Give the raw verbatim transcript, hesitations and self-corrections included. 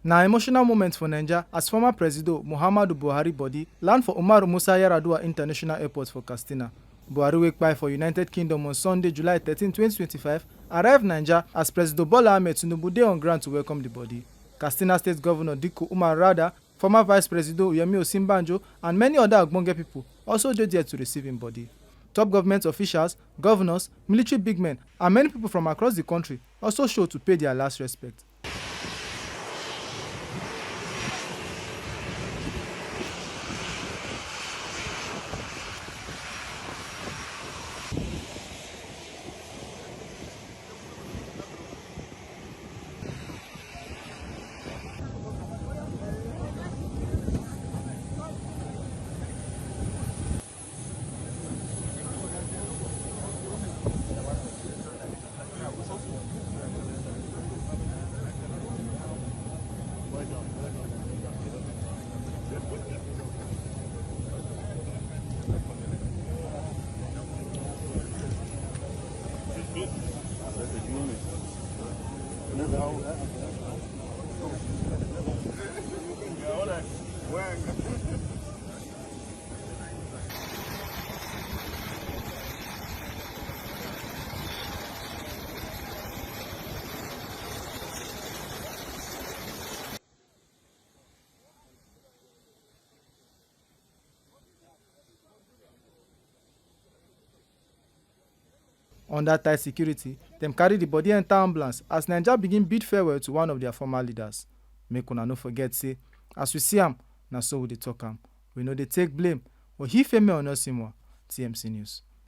Na emotional moment for Naija as former Presido Muhammadu Buhari body land for Umar Musa Yar'Adua International Airport for Katsina. Buhari wey kpai for United Kingdom on Sunday, July thirteen, twenty twenty-five, arrive Naija as Presido Bola Ahmed Tinubu dey on ground to welcome the body. Katsina State Governor Dikko Umar Radda, former Vice Presido Yemi Osinbajo, and many other ogbonge people also dey there to receive im body. Top government officials, governors, military big men, and many people from across the country also show to pay their last respect. Under tight security, dem carry the body enter ambulance as Naija begin bid farewell to one of their former leaders. Make una no forget say, as we see am, na so we dey talk am. We no dey take blame. Ohifemi Onosimwa, T M C News.